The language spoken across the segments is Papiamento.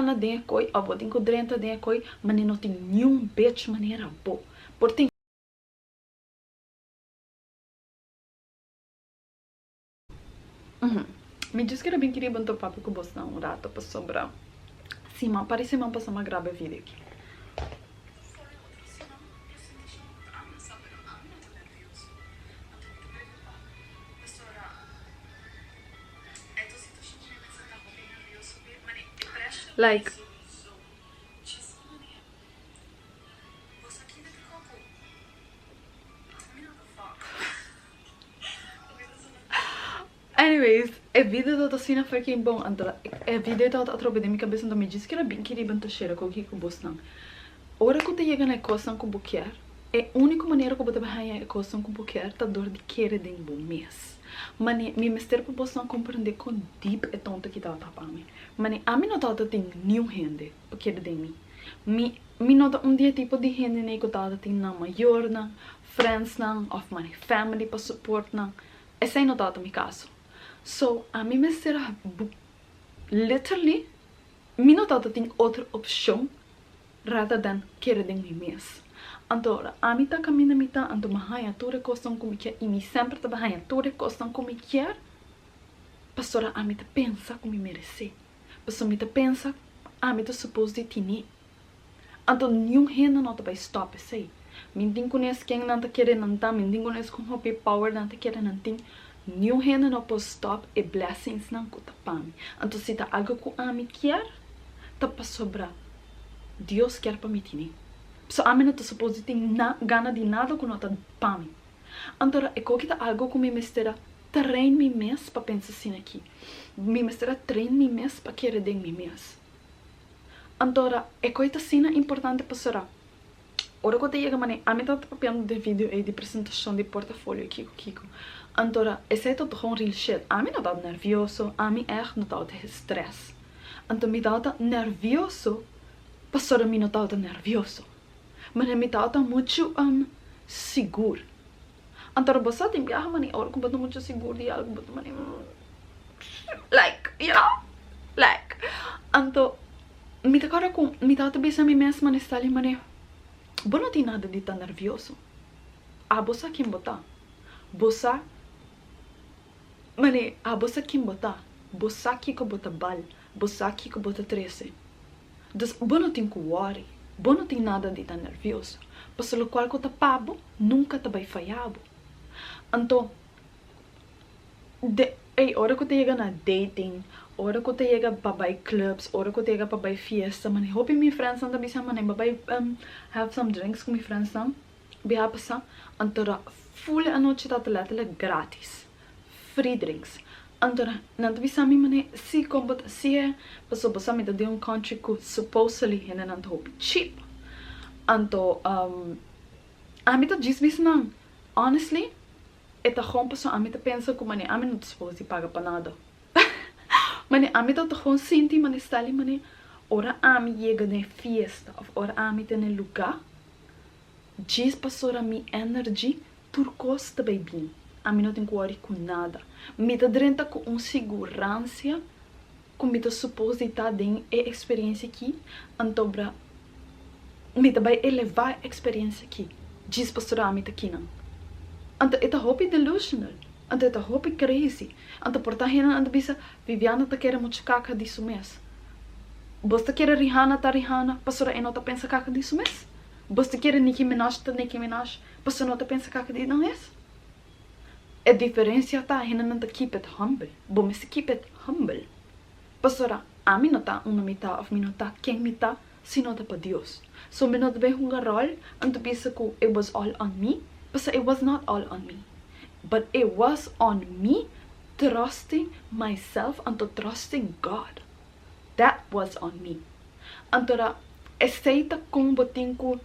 Kana den e koi of bo tin ku drenta den e koi mane no tin niun bech manera bo por tin. Mi djis kere bin kiri bo nto papia ku bosnan un rato pasobra siman par di siman pasa mi a graba e video aki. Like. Anyways, e video tabata asina freaking bon anto e video tabata atrobe den mi cabeza anto mi djis kere bin kiriba anto share cu aki cu bosnan. Ora cu ta yega na e cosnan cu bo kier, e unico manera cu bo ta bay haya e cosnan cu bo kier ta door di kere den bo mes. Mane mi mester pa bosnan comprende con deep e tonto aki tabata pa mi. Mane ami no tabata tin niun hende pa kere den mi. Mi mi no ta un di e tipo di hendenan cu tabata tin nan mayornan, friendsnan of mane family pa support nan. Esei no tabata mi caso. So ami mester a literally mi no tabata tin otro opcion rather than kere den mi mes. Anto ora ami ta caminda mi ta anto mi a haña tur e cosnan cu mi kier y mi semper ta haña tur e cosnan cu mi kier pasobra ami ta pensa cu mi merece, pasobra mi ta pensa ami ta suppose di tine. Anto niun hende no ta bay stop esey. Mi tin cunes ken nan ta kere nan ta, mi tin cunes con hopi power nan ta kere nan tin. Niun hende no por stop e blessingsnan cu ta pa mi. Anto si ta algo cu ami kier, ta pasobra Dios kier pa mi tine. Pasobra ami no ta suppose di tin gana di nada cu no ta pa mi. Anto e koki ta algo cu mi mester a train mi mes pa pensa asina aki. Mi mester a train mi mes pa kere den mi mes. Anto ora e koe ta asina importante pasobra ora ku ta yega manera ami tabata papiando den video ei di presentashon di portafolio kiko kiko anto ora esei ta gewoon real shit ami no tabata nervioso ami ègt no tabata stress anto mi tabata nervioso pasobra mi no tabata nervioso manera mi tabata muchu sigur anto ora bo sa tin biaha manera ora ku bo ta muchu sigur di algu bo ta manera like you know like anto mi ta kòrda ku mi tabata bisa mi mes manera stali manera bo no tin nada di ta nervioso abo sa ken bo ta bo sa manera abo sa ken bo ta bo sa kiko bo ta bal bo sa kiko bo ta trese dus bo no tin ku wòri bo no tin nada di ta nervioso pasobra lokual ku ta pa bo nunka ta bai faya bo anto. De, ey, ora cu ta yega na dating, ora cu ta yega pa bay clubs, ora cu ta yega pa bay fiesta, mane hopi mi friendsnan ta bisa mane bo bay have some drinks cu mi friendsnan, biaha pasa, anto ra full e anochi ta letterlijk gratis, free drinks, anto ra nan ta bisa mi mane si con bo ta haci'e, pasobra bo sa mi ta den un country cu supposedly hendenan ta hopi cheap, anto ami ta djis bisa nan honestly. E ta gewoon pasobra ami ta pensa ku mane ami no ta supos di paga pa nada. Mane ami ta gewoon sinti mane stali mane ora ami yega den fiesta of ora ami ta na e luga djis pasobra mi energy tur kos ta bai bien. Ami no tin ku wòri ku nada. Mi ta drenta ku un siguransia ku mi ta supos di ta den e eksperensia aki antobra mi ta bai elevá e eksperensia aki djis pasobra ami ta kinan. Anto e ta hopi delusional, anto e ta hopi crazy, anto por ta hendenan ta bisa Viviana ta kere muchu kaka di su mes. Bos ta kere Rihanna ta Rihanna pasobra e no ta pensa kaka di su mes? Bos ta kere Nicki Minaj ta Nicki Minaj pasobra e no ta pensa kaka di nan mes? E diferencia ta hendenan ta keep it humble, bo mester keep it humble. Pasobra ami no ta unda mi ta of mi no ta ken mi ta si no ta pa Dios. So mi no ta bay hunga rol anto bisa cu it was all on me, pasobra it was not all on me. But it was on me trusting myself anto trusting God. That was on me. Anto ra esey ta con bo tin cu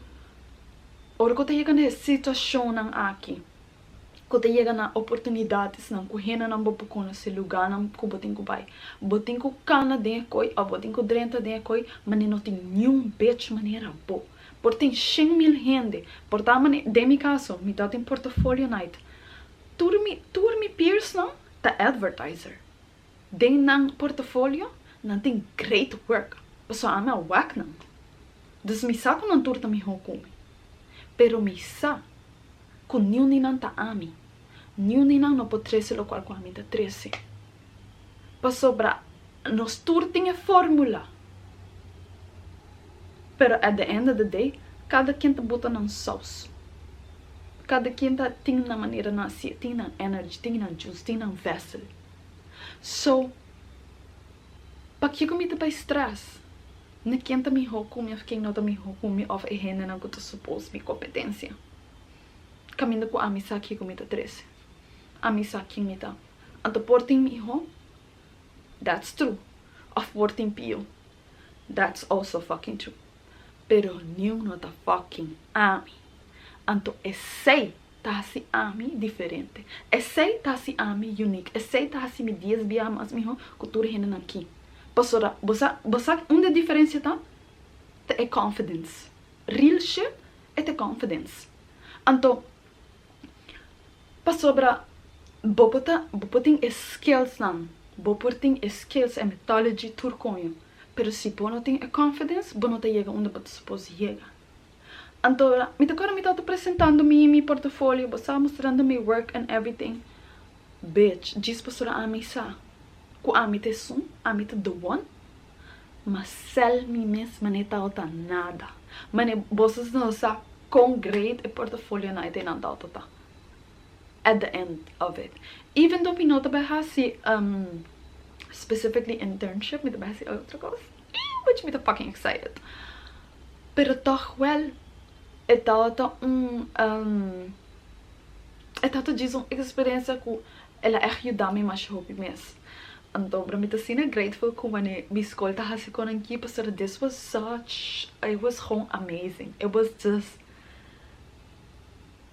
ora cu ta yega na e situacionnan aki. ku ta yega na oportunidadesnan ku hendenan bo por konosé, lugánan ku bo tin ku bai. Bo tin ku kana den e koi òf bo tin ku drenta den e koi, manera no tin niun bech manera bo. Por tin 100.000 hende, por ta manera, den mi kaso, mi ta tin portafolio night, tur mi tur mi peersnan ta advertiser. Den nan portafolio nan tin great work. Pasobra ami a wak nan. Dus mi sa ku nan tur ta mihó ku mi. Pero mi sa ku niun di nan ta ami. Niun di nan no por trese lokual ku ami ta trese. Pasobra nos tur tin e fórmula. Pero at the end of the day, kada ken ta bota nan sous. Kada ken ta tin nan manera nan hasié, tin nan energy, tin nan juice, tin nan vessel. So, pakiko mi ta bai stress na ken ta mihó ku mi òf ken no ta mihó ku mi òf e hendenan ku ta suppose mi kompetensia? Kaminda ku ami sa kiko mi ta trese. Ami sa ken mi ta. Anto por tin mihó? That's true. Òf por tin pió? That's also fucking true. Pero niun no ta fucking ami. Anto esei ta hasi ami diferente. Esei ta hasi ami unique. Esei ta hasi mi dies biaha mas mihó ku tur hendenan aki. Pasobra bo sa, bo sa unda e diferensia ta? Ta e confidence. Real shit, e ta e confidence. Anto, pasobra bo por ta, bo por tin e skillsnan, bo por tin e skills, e methodology, tur koño. Pero si bo no tin e confidence, bo no ta yega unda bo ta suppose yega. Anto, mi ta kòrda mi tabata presentando mi mi portafolio, bo sa, mostrando mi work and everything. Bitch, djis pasobra ami sa ku ami ta esun, ami ta the one, ma sèl mi mes manera e tabata nada. Manera boso no sa kon great e portafolionan e tenan tabata ta at the end of it. Even though mi no ta bai hasi specifically internship, mi ta bai hasi otro kos, which mi ta fucking excited. Pero tòg wèl e tabata un e tabata djis un eksperensia ku el a ègt yuda mi masha hopi mes. Anto bro mi ta asina grateful ku wanneer mi skol ta hasi konan aki pasobra this was such it was gewoon amazing it was just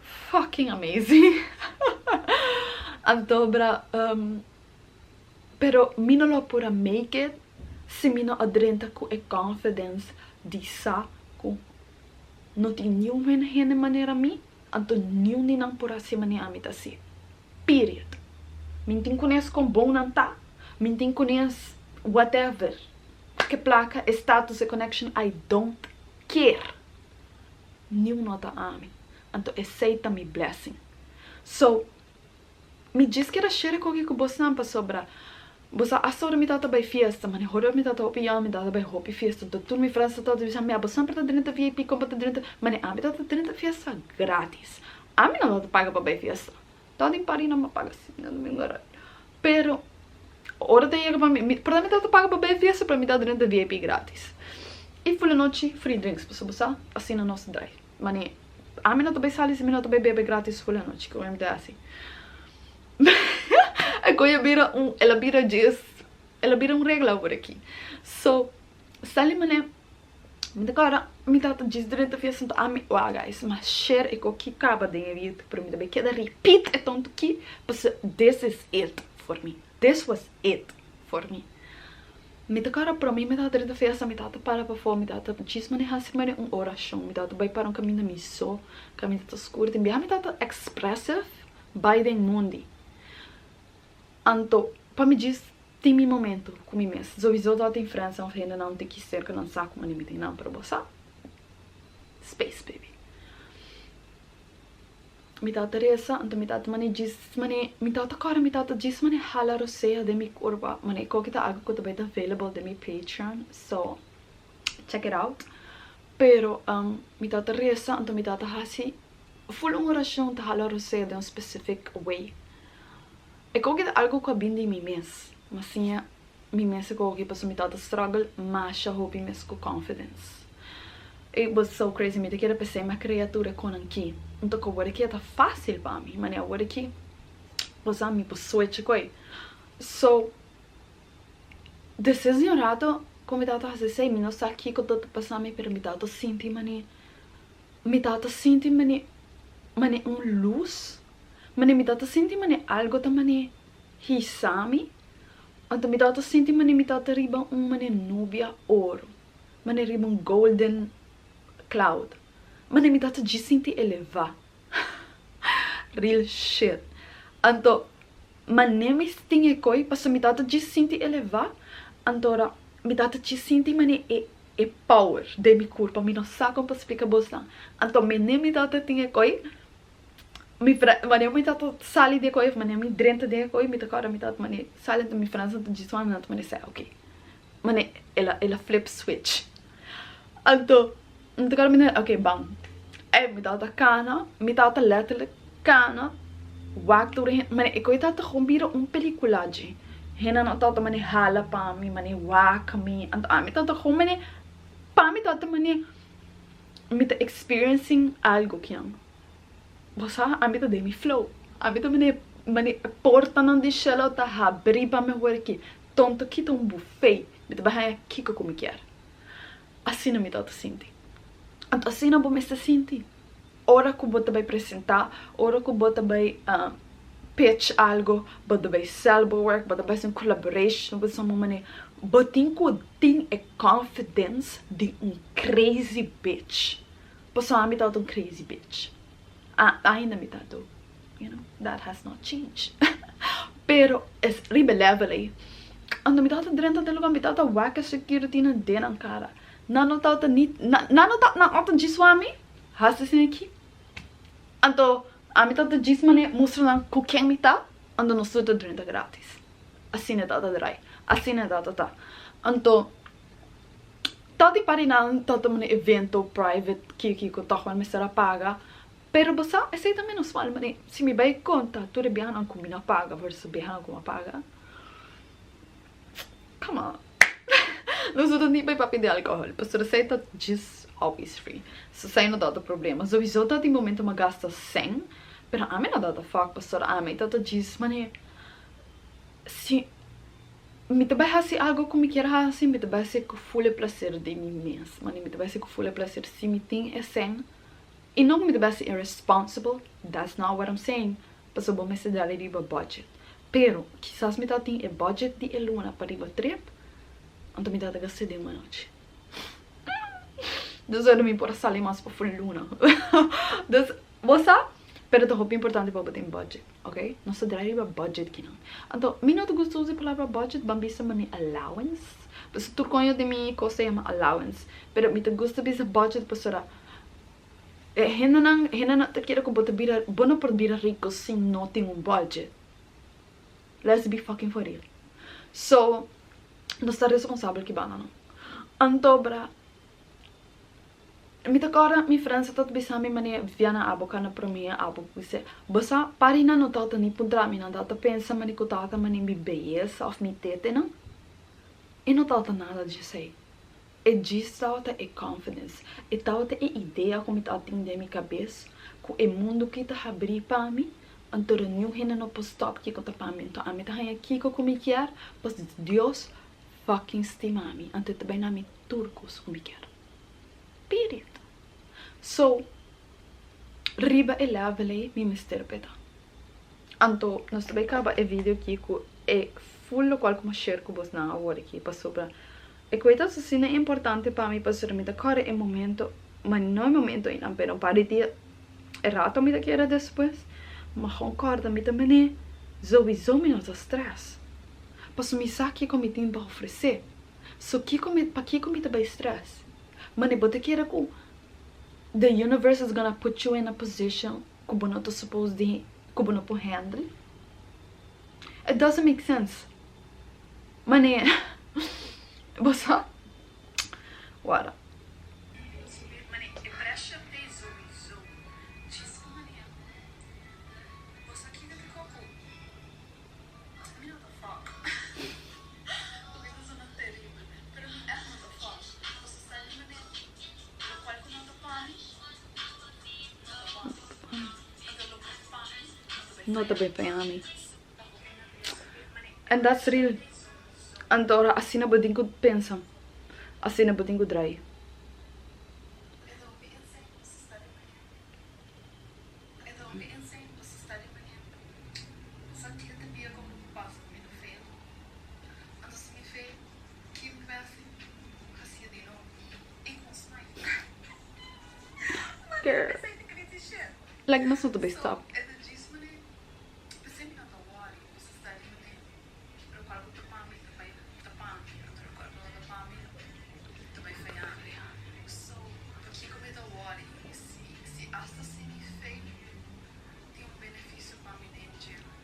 fucking amazing. Anto bra pero mi no lo por a make it si mi no a drenta ku e confidence di sa ku no tin niun hende manera mi, anto niun di nan por hasi manera ami ta hasi. Period. Mi tin kunes kon bon nan ta, mi tin kunes whatever, ke plaka, e status, e connection, I don't care. Niun no ta ami. Anto esei ta mi blessing. So, mi djis kier a share koki ku bosnan pasobra bo sa hasta ora mi tabata bai fiesta, mane ora mi tabata hopi young mi tabata bai hopi fiesta, anto tur mi friends tabata bisa mi abo semper ta drenta VIP, kon bo ta drenta, mane ami tabata drenta fiesta gratis. Ami no tabata paga pa bai fiesta. Tabatin par di nan pa paga si, mi no ta bin wera. Pero ora ta yega pa mi, mi por ta mi tabata paga pa bai fiesta pero mi tabata drenta VIP gratis. I ful anochi free drinks pasobra bo sa asina nos ta drai. Mane ami no ta bai sali si mi no ta bai bebe gratis ful anochi ku mi ta hasi. E koe a bira un, el a bira djis, el a bira un regla awor aki. So sali mane Mi ta kòrda mi tata djis drenta fiesta nto ami wou guys ma share e koki kaba den e video pero mi ta bay keda repeat e tonto ki pasobra this is it for me this was it for me mi ta kòrda prome mi tata drenta fiesta mi tata para pafó mi tata djis mane hasi mane un orashon mi tata bay para un kaminda mi so kaminda ta skur tin biaha mi tata expressive bay den mundi anto pa mi djis Tin mi momento ku mi mes. Souiso ta tin friends of hendenan tin ki ser ku nan sa ku mane mi tin nan pero bo sa space baby. Mi tata resa anto mi tata mane djis mane mi tata kòrda mi tata djis mane hala rosea den mi kurpa mane koke ta algu ku ta bai ta available den mi Patreon so check it out pero mi tata resa anto mi tata hasi ful un orashon ta hala rosea den un specific way. E koki ta algu ku a bin di mi mes. Mi a siña mi mes e koki pasobra mi tabata struggle masha hopi mes ku confidence. It was so crazy, mi ta kere p'esei mi a krea tur e konan ki. Nto ku awor aki a ta fásil pa mi, manera awor aki bo sa mi por switch koe. So, despues di un rato ku mi tabata hasi esei mi no sa kiko tabata pasa mi pero mi tabata sinti manera, mi tabata sinti manera, manera un lus. Mane mi tabata sinti mane algo ta mane hisa mi, anto mi tabata sinti mane mi tabata riba un mane nubia oro, mane riba un golden cloud, mane mi tabata djis sinti eleva, real shit, anto mane mi tin e koi pasobra mi tabata djis sinti eleva, anto ora. Mi tata chi sinti mane e e power den mi kurpa, mi no sa kon pa splika bosnan. Anto mene mi tata tin e koi, mi fre mane mi tata sali di e koi of mane mi drenta den e koi, mi ta kòrda mi tata mane sali anto mi frensnan ta djis wak mi nan ta mane sè ok. Mane el a el a flip switch. Anto mi ta kòrda mi ta ok ban. Ey mi tata kana, mi tata letterlijk kana wak tur e hende, mane e koi tata gewoon bira un pelicula dje. Hendenan tata mane hala pa mi, mane wak mi, anto ami tata gewoon mane pa mi tata mane mi ta experiencing algo kian. Bo sa ami ta den mi flow, ami ta mane mane e portanan di shelo ta habri pa mi awor aki, tonto kita un buffet, mi ta bai haña kiko ku mi kier. Asina mi tabata sinti. Anto asina bo mester sinti ora ku bo ta bai presentá, ora ku bo ta bai pitch algo, bo ta bai sell bo work, bo ta bai hasi un collaboration ku someone manera. Bo tin ku tin e confidence di un crazy bitch. Pasobra ami tabata un crazy bitch. Ainda mi ta do, you know, that has not changed. Pero es riba e level ei. Anto mi tabata drenta den lugar, mi tabata wak e security nan den nan cara. Nan no tabata ni, nan no tabata, nan no ta djis wak mi, hasi asin aki. Anto ami tabata djis mane mustra nan cu ken mi ta, anto nos tur ta drenta gratis. Asina e tabata draai, asina e tabata ta. Anto. Ta di pari nan ta tuma un evento private kiki ku tòg nan mester a paga, pero bo sa esei ta menos mal mane si mi bai konta tur e biahanan ku mi no a paga versus biahanan ku mi a paga, come on nos no ta ni bai papia di alkohòl pasobra esei ta djis always free so esei no tabata problema souiso ta tin momento mi a gasta sèn pero ami no tabata fòk pasobra ami tabata djis mane si. Mi ta bai hasi algo ku mi kier hasi, mi ta bai hasi ku ful e plaser di mi mes. Mane mi ta bai hasi ku ful e plaser si mi tin e sèn. I no ku mi ta bai hasi irresponsible, that's not what I'm saying, pasobra bo mester dal riba budget. Pero kisas mi ta tin e budget di e luna pa riba trip, anto mi ta gast'é den un anochi. Dus ora mi por a sali mas pa ful luna. Dus bo sa, pero ta hopi importante pa bo tin budget. Ok, nos ta draai riba budget kinan. Anto, mi no ta gusta usa e palabra budget, ban bisa mane allowance. Pasobra tur koño di mi kos ta yama allowance. Pero mi ta gusta bisa budget pasobra e hendenan, hendenan ta kere ku bo ta bira, bo no por bira riko si no tin un budget. Let's be fucking for real. So, nos ta responsabel ki banda no. Anto bra. Mi ta kòrda mi frèndsa ta bisa mi manera Viviana abo ka na promé abo bis'é bo sa parinan no tabata ni puntra mi nan tabata pensa manera ku tabata manera mi beyesa òf mi tetenan e no tabata nada di esei e djis tabata e confidence e tabata e idea ku mi tabatin den mi kabes ku e mundu ki ta habrí pa mi anto niun hende no por stòp kiko ta pa mi anto ami ta haña kiko ku mi kier pasobra Dios fucking stima mi anto e ta bai na mi tur kos ku mi kier. Period. So, riba e level ei mi mester peta. Anto nos ta bai kaba e video aki ku e full lokual ku mi a share ku bosnan awor aki pasobra e kue ta asina importante pa mi pasobra mi ta kòrda e momento, ma no e momento einan pero un par di dia e rato mi ta keda despues mi a gewoon kòrda mi ta mene souiso mi no ta stress pasobra mi sa kiko mi tin pa ofresé. So kiko mi, pakiko mi ta bai stress? Mane bo ta kere ku the universe is gonna put you in a position ku bo no ta suppose di, ku bo no por handle? It doesn't make sense. Mane, bo sa? Wara. No ta bay pa mi. And that's real. Anto ora asina bo tin cu pensa. Asina bo tin cu draai. Girl. Like nos no ta bay stop.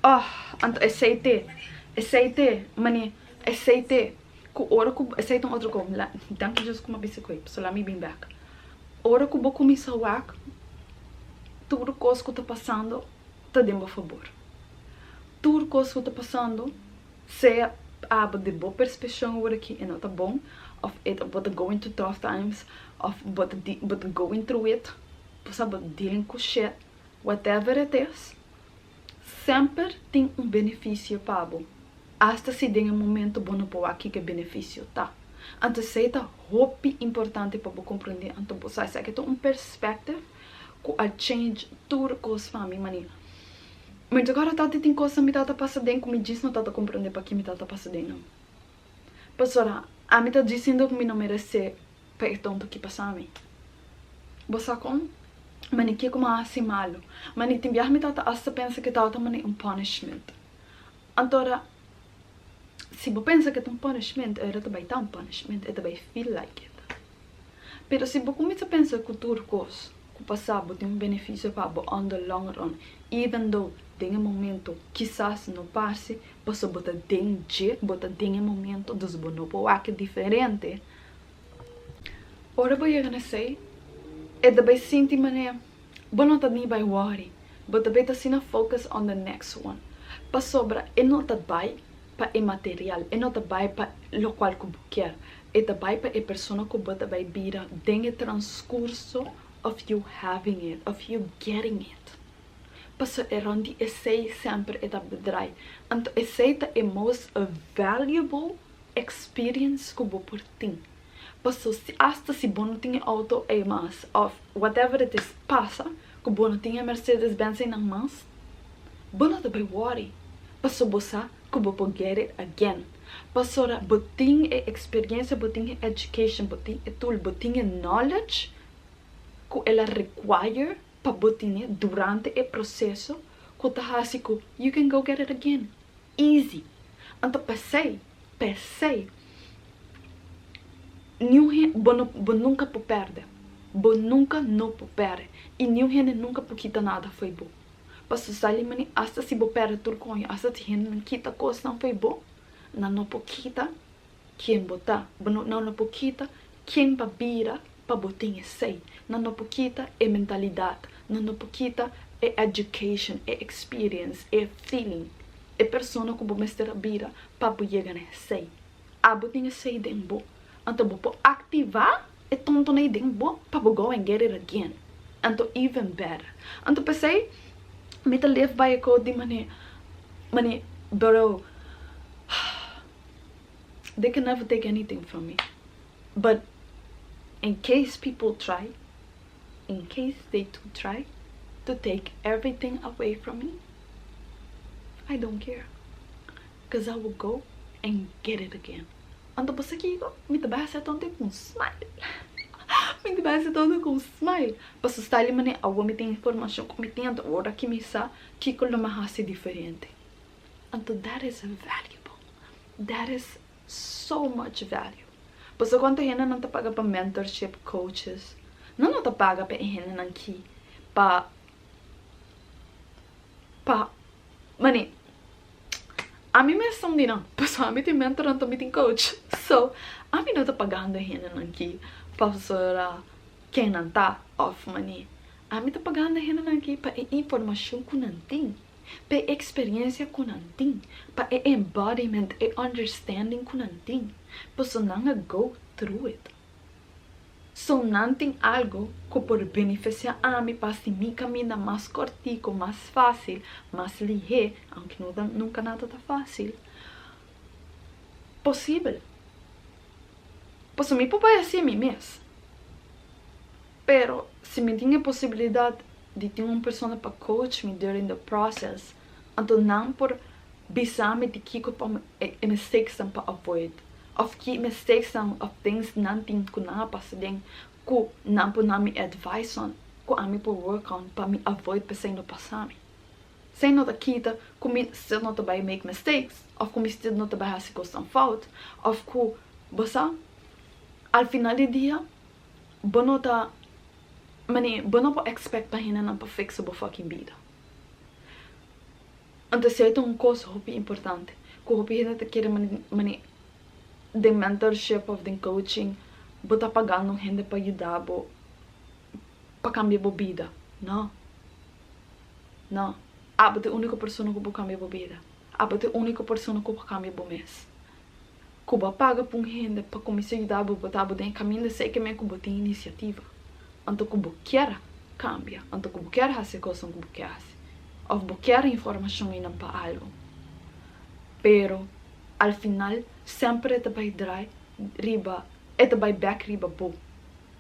Oh, anto esei t'e. Esei t'e, mane, esei t'e. Ku ora ku, esei ta un otro kos, danki Dios ku mi a bisa ku ei, pasobra la mi bin bek. Ora ku bo kuminsá wak, tur kos ku ta pasando ta den bo fabor. Tur kos ku ta pasando, sea abo di bo perspeshon awor aki e no ta bon, òf e ta bo ta going through tough times, òf bo ta bo ta going through it, bo sa bo dealing ku shit, whatever it is, semper tin un benefisio pa bo, asta si den e momento bo no por wak kiko e benefisio ta. Anto esei ta hopi importante pa bo komprendé, anto bo sa esaki ta un perspective ku a change tur kos pa mi manera. Mi ta kòrda tata tin kosnan mi tata pasa den ku mi djis no tata komprendé paki mi tata pasa den nan. Pasobra ami ta disindo ku mi no meresé pa e tonto ki pasa mi. Bo sa kon? Mane ke ku mi a hasi malu. Mane tin biaha mi tata asta pensa ku e tabata mane un punishment. Antora si bo pensa ku e ta un punishment ora ta bai ta un punishment, e ta bai feel like it. Pero si bo kuminsá pensa ku tur kos ku pasa bo tin un benefisio pa bo on the long run, even though den e momento kisas no parse pasobra bo ta den dje, bo ta den e momento, dus bo no por wak diferente. Ora bo yega na esei, e ta bai sinti manera bo no ta ni bai worry, bo ta bai ta asina focus on the next one, pasobra e no ta bai pa e material, e no ta bai pa lokual ku bo kier, e ta bai pa e persona ku bo ta bai bira den e transkurso of you having it, of you getting it. Pasobra e rònt di esei semper e ta drai. Anto esei ta e most valuable experience ku bo por tin. Paso si asta si bo no tin e auto ei mas of whatever it is pasa ku bo no tin e Mercedes Benz einan mas, bo no ta bai worry paso bo sa ku bo por get it again. Pasobra bo tin e experiencia, bo tin e education, bo tin e tool, bo tin e knowledge ku el a require pa bo tine durante e proceso ku ta hasi ku you can go get it again. Easy. Anto p'esei, p'esei, niun hende, bo no, bo nunka por pèrdè. Bo nunka no por pèrdè. I niun hende nunka por kita nada fo'i bo. Pasobra sa li manera, asta si bo pèrdè tur koño, asta si hendenan kita kosnan fo'i bo, nan no por kita ken bo ta. Bo no, nan no por kita ken pa bira pa bo tin esei. Nan no por kita e mentalidat, nan no por kita e education, e experience, e feeling, e persona ku bo mester a bira pa bo yega na esei. Abo tin esei den bo, anto bo por aktivá e tontonan ei den bo pa bo go and get it again, anto even better. Anto p'esei mi ta live by e quote di mane, mane, bro, they can never take anything from me. But in case people try, in case they do try to take everything away from me, I don't care. Cause I will go and get it again. Anto bo sa kiko? Mi ta bai hasi atonte ku un smile. Mi ta bai hasi atonte ku un smile. Pasobra sta li manera awor mi tin informashon ku mi tin anto ora ki mi sa kiko lo mi hasi diferente. Anto that is valuable. That is so much value. Pasobra kuantu hendenan ta paga pa mentorship, coaches, nan no ta paga pa e hendenan ki pa pa mane ami mes ta un di nan pasobra ami tin mentor anto mi tin coach so ami no ta pagando e hendenan ki pasobra ken nan ta of mane ami ta pagando e hendenan ki pa e informashon ku nan tin. Pa e experiencia cu nan tin, pa e embodiment, e understanding cu nan tin, paso nan a go through it. So nan tin algo cu por beneficia ami pa haci mi caminda mas cortico, mas facil, mas lihe, aunke no ta nunca nada ta facil, posibel. Paso mi por bay haci mi mes. Pero si mi tin e posibilidad di tin un persona pa coach mi during the process, anto nan por bisa mi di kiko pa e mistakesnan pa avoid of ki mistakesnan of things nan tin ku nan a pasa den ku nan por na mi advice on ku ami por work on pa mi avoid p'esei no pasa mi. Esei no ta kita ku mi still no ta bai make mistakes of ku mi still no ta bai hasi kosnan fout of ku bo sa al final di dia bo no ta mane bo no por expect pa hendenan pa fixa bo fucking bida. Anto esei ta un kos hopi importante ku hopi hende ta kere mane den mentorship of den coaching bo ta pagando un hende pa yuda bo pa kambia bo bida. No. No. Abo ta e uniko persona ku por kambia bo bida. Abo ta e uniko persona ku por kambia bo mes. Ku bo a paga pa un hende pa kuminsá yuda bo bo ta abo den e kaminda esei ke men ku bo tin inisiativa. Anto ku bo kier kambia, anto ku bo kier hasi e kosnan ku bo kier hasi òf bo kier informashon einan pa algu. Pero al final semper e ta bai drai riba, e ta bai bèk riba bo,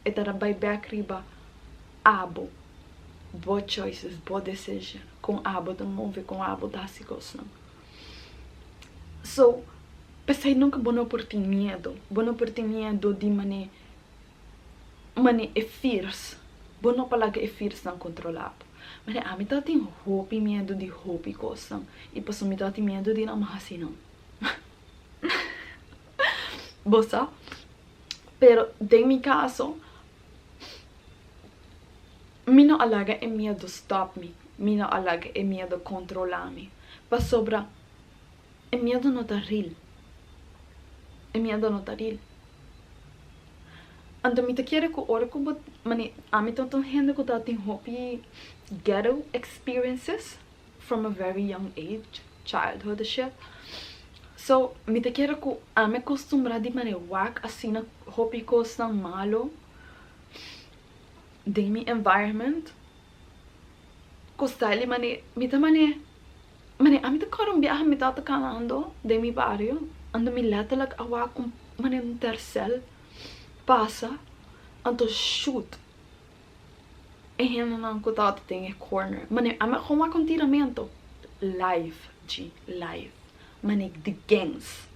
e ta bai bèk riba abo, bo choices, bo decision, kon abo ta move, kon abo ta hasi kosnan. So, p'esei nunka bo no por tin miedu, bo no por tin miedu di manera Mane e fears, bo no por laga e fearsnan kontrolá bo. Mane ami ta tin hopi miedu di hopi kosnan i pasobra mi ta tin miedu di nan mi hasi nan. Bo sa? Pero den mi kaso mi no a laga e miedu stòp mi, mi no a laga e miedu kontrolá mi pasobra e miedu no ta ril, e miedu no ta ril. Anto mi ta kere ku ora ku bo mane ami ta un hende ku ta tin hopi ghetto experiences from a very young age, childhood shit. So mi ta kere ku ami a kostumbra di mane wak asina hopi kosnan malo den mi environment ku style di mane mi ta mane mane ami ta kòrda un biaha mi tabata kanando den mi bario anto mi letterlijk a wak un mane un tercel pasa anto shoot e hendenan ku tabata den e corner mane ami a wak un tiramento live dji live mane di gangs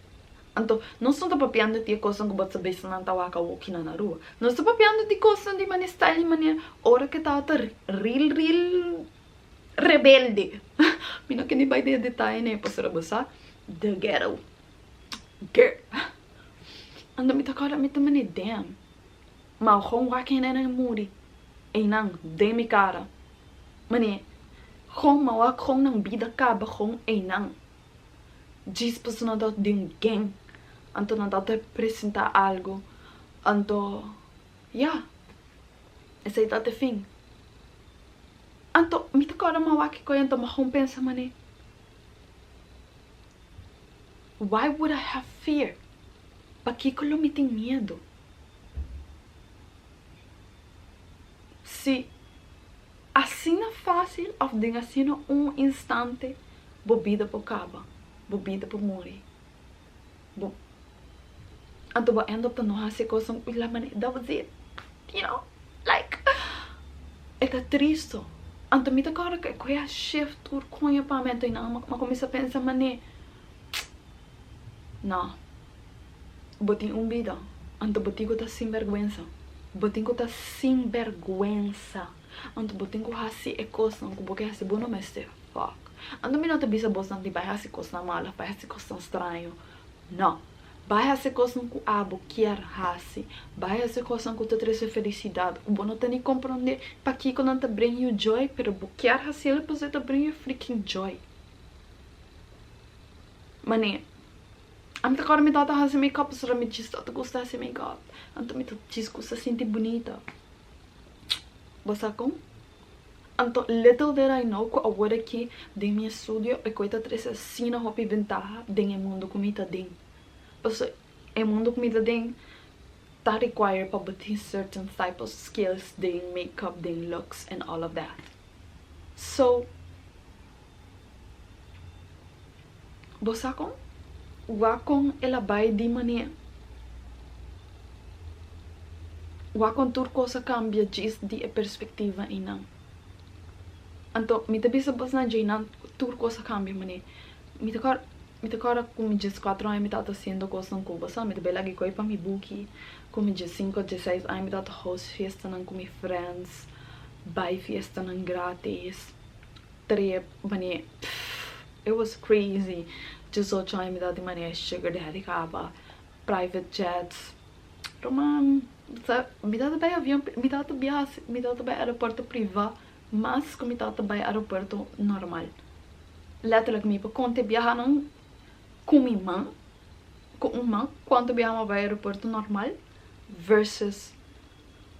Anto, nos no ta papiando di e kosnan ku bo ta bisa nan ta wak awoki na Aruba. Nos ta papiando di kosnan di manera style di manera ora ke tabata real real rebelde. Mi no ke ni bai den e detaye nei pasobra bo sa the ghetto girl. Anto mi ta kòrda mi ta manera damn. Ma gon wak hende nan muri einan den mi kara. Manera gon ma wak gon nan bida kaba gon einan. Djis pasobra nan ta den un gang anto nan ta presenta algo anto ya esei ta te fin anto mi ta kòrda mi a wak kiko anto mi a kon pensa manera why would I have fear pakiko lo mi tin miedu si Asina fácil of den asina un instante bo bida por caba, bo bida por muri. Bo anto bo end up ta no haci e cosnan cu la manera that was it, you know, like e ta tristo. Anto mi ta corda cu e coge a shift tur coño pa mi anto mi a cuminsa pensa mane no, bo tin un bida anto bo tin cu ta sinberguensa, bo tin cu ta sinberguensa. Anto bo tin ku hasi e kosnan ku bo ke hasi, bo no mester fuck. Anto mi no ta bisa bosnan di bai hasi kosnan mal of bai hasi kosnan straño. No. Bai hasi e kosnan ku abo kier hasi. Bai hasi e kosnan ku ta trese felisidat, ku bo no ta ni komprondé pakiko nan ta bring you joy, pero bo kier hasiel pasobra e ta bring you freaking joy. Manera. Ami ta kòrda mi tabata hasi makeup pasobra mi djis tabata gusta hasi makeup. Anto mi ta djis gusta sinti bunita. Bo sa kon? Anto little did I know ku awor aki den mi estudio e koe ta trese asina hopi bentaha den e mundu ku mi ta den. Pasobra e mundu ku mi ta den ta require pa bo tin certain type of skills den makeup, den looks and all of that. So, bo sa kon? Wak kon el a bai di manera. Wak kon tur kos a kambia djis di e perspektiva einan. Anto mi ta bisa bos na djeinan tur kos a kambia manera. Mi ta kòrda mi ta kòrda ku mi dieskuatro aña mi tabata hasiendo kosnan ku bo sa mi ta bai laga koi pa mi buki. Ku mi diesinku dieseis aña mi tabata host fiestanan ku mi friends, bai fiestanan gratis. Trip mane pff it was crazy 18 aña mi ta di mane sugar daddy caba private jets ruman mi tabata bay avion mi tabata biaha mi tabata bay aeropuerto priva mas cu mi tabata bay aeropuerto normal. Letterlijk mi por konta e biahanan ku mi man, ku un man, kuantu biaha mi a bai aeropuerto normal versus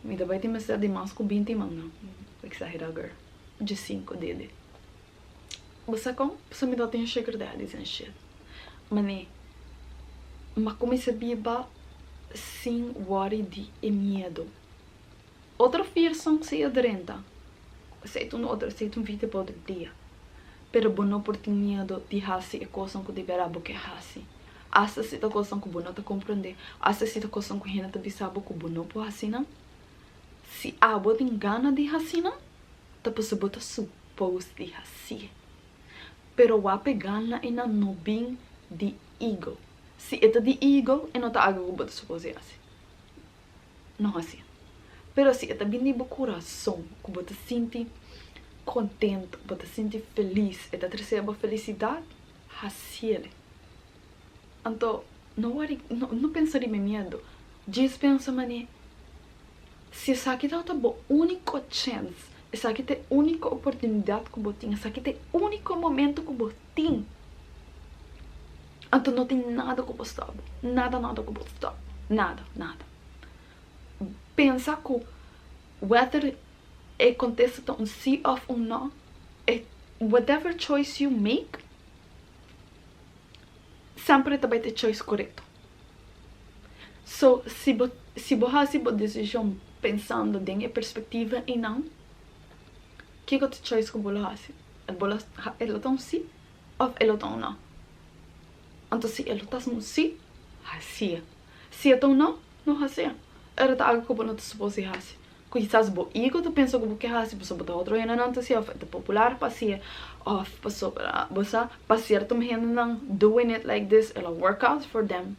mi ta bai tin mester di mas ku binti man nan. Exagerá girl. Djesinku dede. Bo sa kon? Pasobra mi ta tin sugar daddies and shit. Mane, m'a kuminsá biba sin worry di e miedu. Otro fearson si a drenta. Esei ta un otro, esei ta un video pa otro dia. Pero bo no por tin miedu di hasi e kosnan ku di bèrdat bo ke hasi. Asta si ta kosnan ku bo no ta komprondé, asta si ta kosnan ku hende ta bisa bo ku bo no por hasi nan. Si abo tin gana di hasi nan, ta pasobra bo ta supos di hasié. Pero wak e gana einan no bin di ego. Si e ta di ego, e no ta algu ku bo ta supos di hasi. No hasié. Pero si e ta bin di bo kurason, ku bo ta sinti kontentu, bo ta sinti felis, e ta trese bo felisidat, hasiel. Anto, no wori, no pensa riba e miedu. Djis pensa manera. Si esaki tabata bo úniko chèns, esaki ta e úniko oportunidat ku bo tin, esaki ta e úniko momento ku bo tin, anto no tin nada ku por stòp bo, nada nada ku por stòp bo, nada, nada. Pensa ku whether e kontesta ta un sí òf un nò, e whatever choice you make, semper e ta bai ta e choice korekto. So, si bo si bo hasi bo desishon pensando den e perspektiva einan, kiko ta choice ku bo lo hasi? Bo lo e lo ta un si òf e lo ta un no? Anto si e lo ta un si, hasié. Si e ta un no, no hasié. Ora ta algu ku bo no ta supos di hasi. Kisas bo ego ta pensa ku bo ke hasi pasobra bo ta otro hendenan ta hasié òf e ta popular pa hasié òf pasobra bo sa pa sierto hendenan doing it like this e lo work out for them.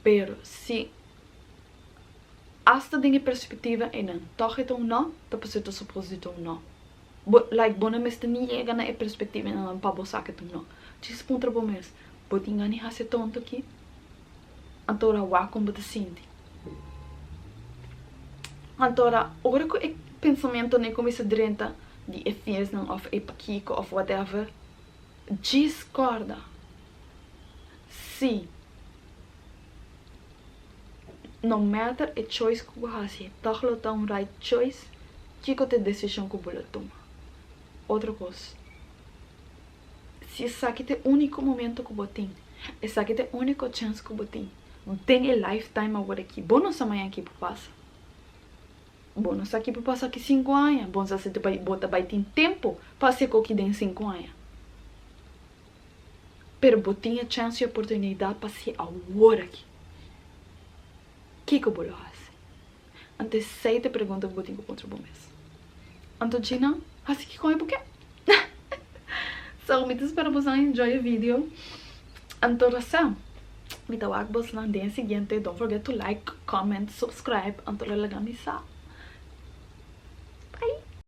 Pero si asta den e perspektiva einan tòg e ta un nò, ta pasobra e ta supos di ta un nò. Bo like bo no mester ni yega na e perspektiva einan pa bo sa ku e ta un nò. Djis puntra bo mes, bo tin gana di hasi e tonto aki? Anto ora wak kon bo ta sinti. Anto ora, ora ku e pensamentonan kuminsá drenta di e fearsnan òf e pakiko òf whatever, djis kòrda si no matter e choice ku bo hasi tòg lo ta un right choice, kiko ta e desishon ku bo lo tuma? Otro kos. Si esaki ta e úniko momento ku bo tin, esaki ta e úniko chèns ku bo tin den e lifetime awor aki, bo no sa mañana ki por pasa. Bo no sa ki por pasa aki sinku aña, bo no sa si bo ta bai tin tempu pa hasi e koki den sinku aña. Pero bo tin e chèns i oportunidat pa hasié awor aki. Kiko bo lo hasi? Anto esei ta e pregunta ku bo tin ku puntra bo mes. Anto Gina, hasi kiko bo ke. So, mi ta spera boso a enjoy e video. Anto rasa, mi ta wak bosnan den e siguiente. Don't forget to like, comment, subscribe. Anto lo laga mi sa.